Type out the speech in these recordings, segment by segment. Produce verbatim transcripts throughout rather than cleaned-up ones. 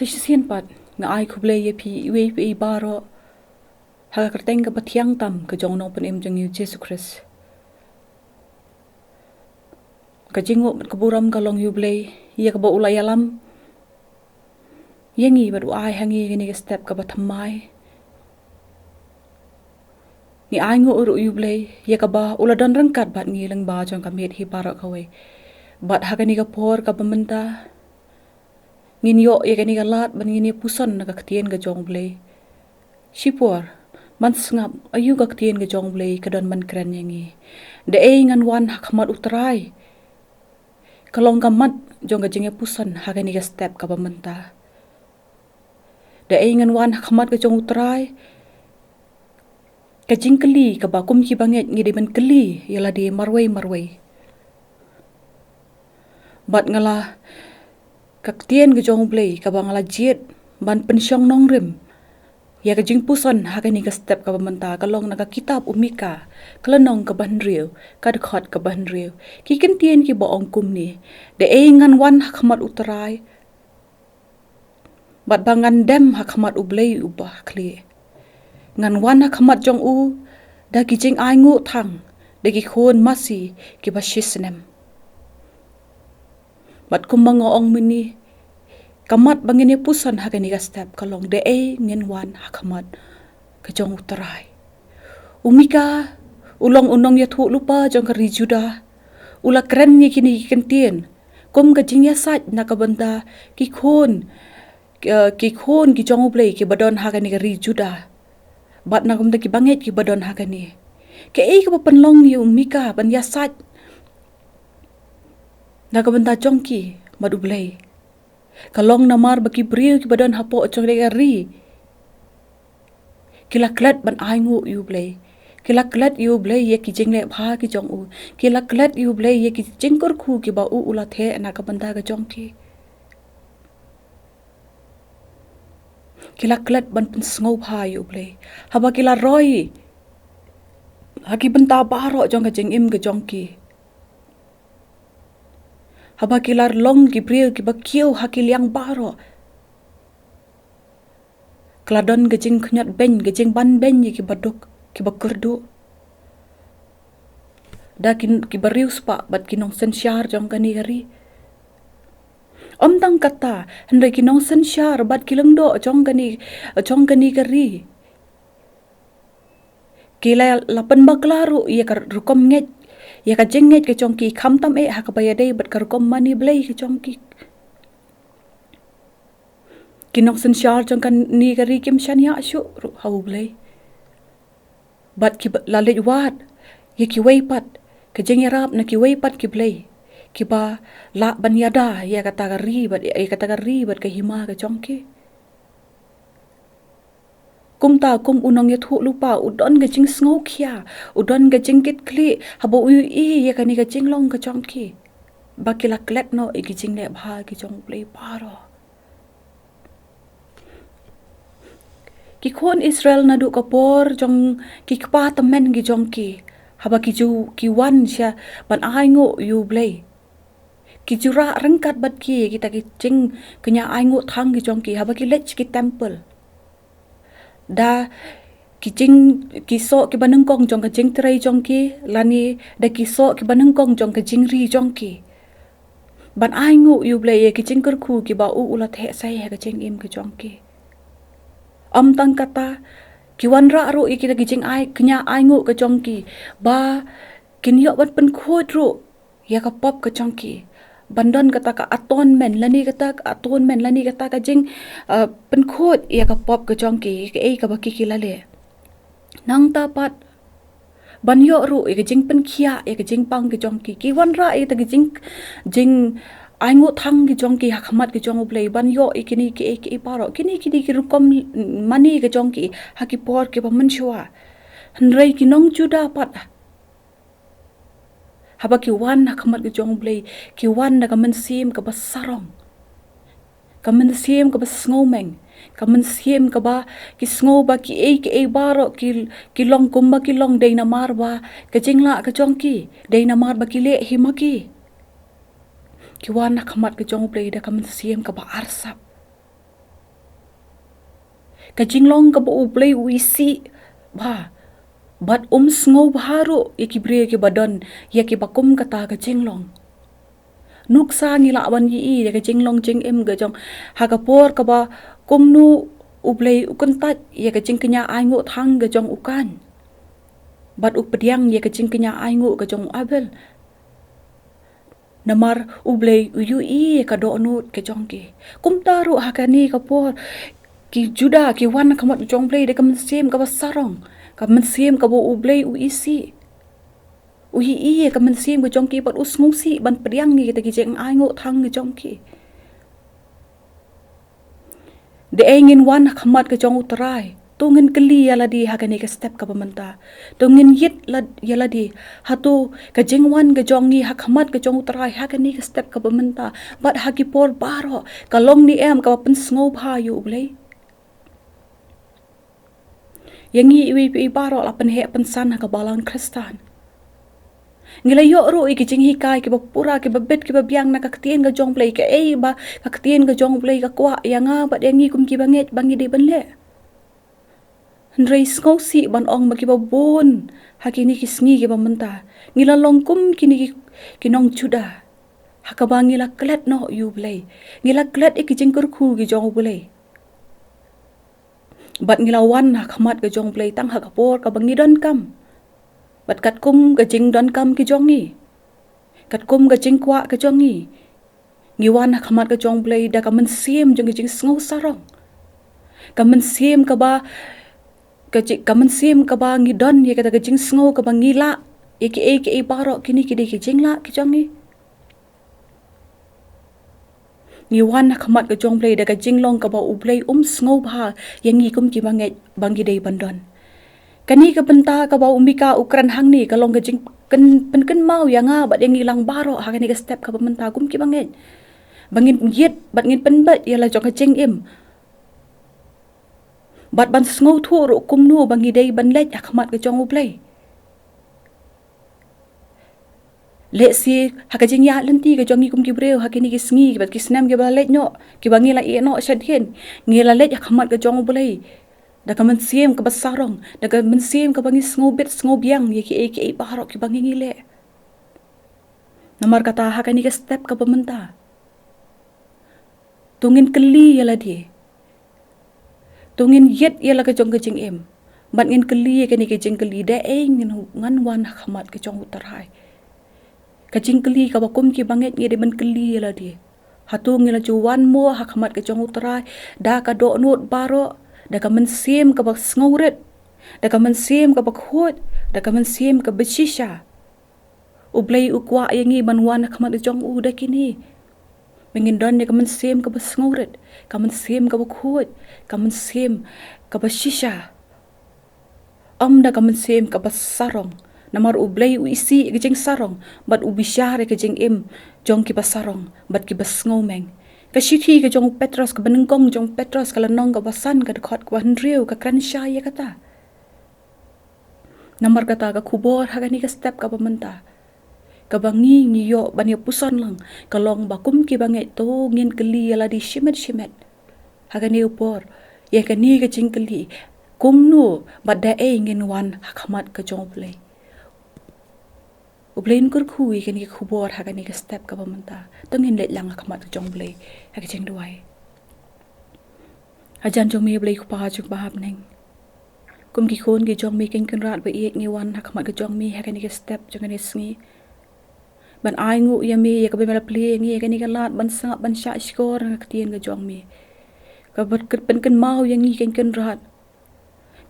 Te shisien pat nga ai khublei ïa phi iwei pa iwei baroh ha ka kyrteng kaba thiang tam ka jong u Nongpynim jong ngi u Jisu Khrist. Ka jingnguh bad ka burom ka long ïa u Blei ïa kaba u la ïalam ïa ngi bad u ai ha ngi kane ka step kaba thymmai. Ngi ainguh ruh ïa u Blei ïa kaba u la don ryngkat bad ngi lyngba jong ka miet hi baroh kawei. Bad ha kane ka por kaba mynta ngin ïoh ïa kane ka lad ban ngin ïa puson na ka ktien ka jong u Blei. Shipor ban sngap aïu ka ktien ka jong u Blei ka don ban kren ïa ngi. Da ei ngan wan ha khmat u Trai. Ka long ka mat jong ka jingïapuson ha kane ka step kaba mynta. Da ei ngan wan ha khmat ka jong u Trai. Ka jingkylli kaba kum ki bangeit ngi dei ban kylli ïa lade marwei marwei. Bad nga la ka ktien ka jong u Blei kaba nga la jied ban pynshong nongrim ïa ka jingpuson ha kane ka step kaba mynta ka long na ka kitab u Mika, ka lynnong kaba hynriew, ka dkhot kaba hynriew. Ki kyntien kiba ong kumne: Da ei ngan wan ha khmat u Trai, bad ba ngan dem ha khmat u Blei uba khlieh. Ngan wan ha khmat jong u da ki jingainguh thang, da ki khun masi kiba shisnem. Bad kumba nga ong mynne, ka mat ba ngin ïa puson ha kane ka step ka long: Da ei ngin wan ha khmat ka jong u Trai. U Mika u long u nongïathuhlypa jong ka ri Judah. U la kren ïa kine ki kyntien kum ka jingïasaid na ka bynta ki khun, eh, ki khun ki jong u Blei kiba don ha kane ka ri Judah. Bad na ka bynta ki bangeit kiba don ha kane. Kaei kaba pynlong ïa u Mika ban ïasaid na ka bynta jong ki bad u Blei? Ka long namar ba ki briew kiba don hapoh jong kane ka ri ki la klet ban ainguh ïa u Blei. Ki la klet ïa u Blei ïa ki jingleh bha ki jong u. Ki la klet ïa u Blei ïa ki jingkyrkhu kiba u u la theh na ka bynta ka jong ki. Ki la klet ban pynsngewbha ïa u Blei. Haba ki la roi ha ki bynta baroh jong ka jingim ka jong ki. Haba ki la long ki briew kiba kiew ha ki liang baroh. Ka la don ka jingkhñiot beiñ, ka jingban beiñ ïa kiba duk, kiba kyrduh. Da ki, kiba riewspah bad ki nongsynshar jong kane ka ri. Ym tang kata, hynrei ki nongsynshar bad ki lyngdoh jong kane, jong kane ka ri ki la, la pynbakla ruh ïa ka rukom ngeit, ïa ka jingngeit ka jong ki, khamtam eh ha kaba ïadei bad ka rukom mane blei ka jong ki. Ki nongsynshar jong kane ka ri kim shaniah shuh ruh ha u Blei. Bad ki ba-, la leit wad ïa kiwei pat, ka jingïarap na kiwei pat ki blei kiba lah ban ïada ïa kata ka ri bad, ïa kata ka ri bad ka hima ka jong ki. Kumta kum u nongïathuhlypa u don ka jingsngewkhia, u don ka jingkitkhlieh haba u ïohi ïa kane ka jinglong ka jong ki, ba ki la klet noh ïa ki jingleh bha ki jong u Blei baroh. Ki khun Israel naduh ka por jong ki kpa tymmen ki jong ki, haba ki ju, ki wan sha ban ainguh ïa u Blei, ki ju rah ryngkat bad ki kita ki jingkñia ainguh thang ki jong ki haba ki leit sha ki temple. Da ki jing, ki soh kiba nyngkong jong ka jingtrei jong ki, lane da ki soh kiba nyngkong jong ka jingri jong ki, ban ainguh ïa u Blei ïa ki jingkyrkhu kiba u u la theh sei ha ka jingim ka jong ki. Ym tang kata, ki wanrah ruh ïa kita ki jingai, kñia ainguh ka jong ki, ba kin ïoh ban pynkhuid ruh ïa ka pop ka jong ki. Ban don kata ka atonement, lane kata ka atonement, lane kata ka jing, uh, pynkhuid ïa ka pop ka jong ki, kaei kaba ki, ki la leh. Nangta pat, ban ïoh ruh ïa ka jingpynkhiah ïa ka jingpang ka jong ki. Ki wanrah ïa kita ki jing, jingainguh thang ki jong ki ha khmat ka jong u Blei, ban ïoh ïa kine kiei kiei baroh. Kine, kine ki rukom mane ka jong ki ha ki por kiba mynshuwa. Hynrei ki nong Judah pat, haba ki wan ha khmat ka jong u Blei, ki wan da ka mynsiem kaba sarong, ka mynsiem kaba sngewmeng, ka mynsiem kaba ki sngew ba kiei kiei baroh ki, ki long kumba ki long dei namar ba ka jinglah ka jong ki, dei namar ba ki leh hi ma ki. Ki wan ha khmat ka jong u Blei da ka mynsiem kaba arsap. Ka jinglong kaba U Blei u isih bha, bad um sngewbha ruh ïa ki briew kiba don ïa kiba kum kata ka jinglong. Nuksa ngi lah ban ïohi ïa ka jinglong jingim ka jong, ha ka por kaba kumno U Blei u kyntait ïa ka jingkñia ainguh thang ka jong u Kain, bad u pdiang ïa ka jingkñia ainguh ka jong u Abel. Namar U Blei u ïohi ïa ka dohnud ka jong ki. Kumta ruh ha kane ka por, ki Juda ki wan ha khmat ka jong U Blei da ka mynsiem kaba sarong, ka mynsiem kaba U Blei u isih. U ïohi ïa ka mynsiem ka jong ki bad u sngewsih ban pdiang ïa kita ki jingainguh thang ka jong ki. Da ei ngin wan ha khmat ka jong U Trai? To ngin kylli ïa lade ha kane ka step kaba mynta. To ngin ïit lad-, ïa lade. Hato ka jingwan ka jong ngi ha khmat ka jong U Trai ha kane ka step kaba mynta, bad ha ki por baroh, ka long ne em kaba pynsngewbha ïa U Blei? Ïa ngi iwei pa iwei baroh la pynheh pynsan ha ka balang Khristan. Ngi la ïoh ruh ïa ki jinghikai kiba pura, kiba bit, kiba biang na ka ktien ka jong U Blei, kaei ba ka ktien ka jong U Blei ka kwah ïa nga bad ïa ngi kum ki bangeit ba ngi dei ban leh. Hynrei sngewsih ban ong ba kiba bun ha kine ki sngi kiba mynta, ngi la long kum kine ki, ki nong Juda, ha kaba ngi la klet noh ïa U Blei, ngi la klet ïa ki jingkyrkhu ki jong U Blei. Bad ngi la wan ha khmat ka jong U Blei tang ha ka por kaba ngi donkam, bad katkum ka jingdonkam ka jong ngi, katkum ka jingkwah ka jong ngi, ngi wan ha khmat ka jong U Blei da ka mynsiem jong ka jingsngew sarong. Ka mynsiem kaba, ka ji-, ka mynsiem kaba ngi don ïa kata ka jingsngew kaba ngi lah ïa kiei kiei baroh kine ki dei ki jinglah ki jong ngi. Ngi wan ha khmat ka jong U Blei da ka jinglong kaba U Blei um sngewbha ïa ngi kum ki bangeit ba ngi dei ban don. Kane ka bynta kaba u Mika u kren hangne ka long ka jing kyn-, pynkynmaw ïa nga bad ïa ngi lang baroh ha kane ka step kaba mynta kum ki bangeit, ba ngin ïit bad ngin pynbeit ïa la jong ka jingim, bad ban sngewthuh ruh kumno ba ngi dei ban leit ha khmat ka jong U Blei. Lehse ha ka jingïaid lynti ka jong ngi kum ki briew ha kine ki sngi bad ki snem kiba la leit noh, kiba ngi la ïeh noh shadien, ngi la leit ha khmat ka jong U Blei da ka mynsiem kaba sarong, da ka mynsiem kaba ngi sngewbit sngewbiang ïa kiei kiei baroh kiba ngi, ngi leh. Namar kata ha kane ka step kaba mynta, to ngin kylli ïa lade. To ngin ïit ïa la ka jong ka jingim, bad ngin kylli ïa kane ka jingkylli: da ei ngin, ngan wan ha khmat ka jong U Trai? Ka jingkylli kaba kum ki bangeit ngi dei ban kylli ïa lade: hato ngi la ju wan mo ha khmat ka jong U Trai da ka dohnud baroh, da ka mynsiem kaba sngewrit, da ka mynsiem kaba khuid, da ka mynsiem kaba shisha? U Blei u kwah ïa ngi ban wan ha khmat ka jong u da kine, ba ngin don ïa ka mynsiem kaba sngewrit, ka mynsiem kaba khuid, ka mynsiem kaba shisha, ym da ka mynsiem kaba sarong. Namar U Blei u isih ïa ka jingsarong, bad u bishar ïa ka jingim jong kiba sarong bad kiba sngewmeng. Ka shithi ka jong u Petros, kaba nyngkong jong u Petros, ka lynnong kaba san, ka dkhot kaba hynriew, ka kren shai ïa kata. Namar kata ka khubor ha kane ka step kaba mynta, kaba ngi, ngi ïoh ban ïa puson lang, ka long ba kum ki bangeit to ngin kylli ïa lade shimet shimet ha kane ka por ïa kane ka jingkylli: kumno bad da ei ngin wan ha khmat ka jong U Blei? U Blei un kyrkhu ïa kane ka khubor ha kane ka step kaba mynta. To ngin leit lang ha khmat ka jong U Blei ha ka jingduwai. Hajan jong me Blei Kpa jong kiba ha bneng, kum ki khun ki jong me keiñ Kynrad ba ïeit, ngi wan ha khmat ka jong me ha kane ka step jong kane ka sngi, ban ainguh ïa me ïa kaba me la plie ïa ngi ïa kane ka lad ban sngap, ban shah shkor na ka ktien ka jong me, kaba pynkynmaw ïa ngi keiñ Kynrad,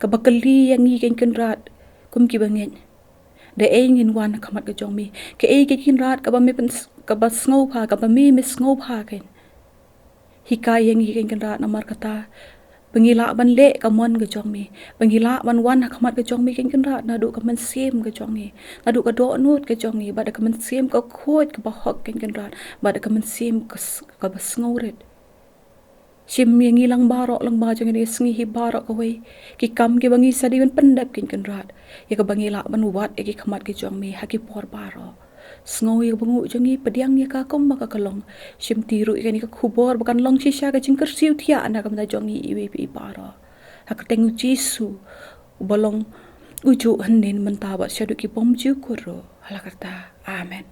kaba kylli ïa ngi keiñ Kynrad kum ki bangeit: da ei ngin wan ha khmat ka jong me? Kaei keiñ Kynrad kaba me pyn-, kaba sngewbha, kaba me, me sngewbha keiñ? Hikai ïa ngi keiñ Kynrad namar kata, ba ngi lah ban leh ka mon ka jong me, ba ngi lah ban wan ha khmat ka jong me keiñ Kynrad naduh ka mynsiem ka jong ngi, naduh ka dohnud ka jong ngi, bad da ka mynsiem ka khuid kaba hok keiñ Kynrad, bad da ka mynsiem ka s-, kaba sngewrit. Shim ïa ngi lang baroh, lang ba jong kane ka sngi hi baroh kawei, ki kam kiba ngi sa dei ban pyndep keiñ Kynrad, ïa kaba ngi lah ban wad ïa ki khmat ki jong me ha ki por baroh. Sngew ïa ka bynguh jong ngi, pdiang ïa ka kumba ka long. Shimti ruh ïa kane ka khubor ba kan long shisha ka jingkyrsiew thiah na ka bynta jong ngi iwei pa iwei baroh. ha ka kyrteng u Jisu, uba long ujuh hynnin mynta bad shaduh ki bymjukut ruh. Ha la kata. Amen.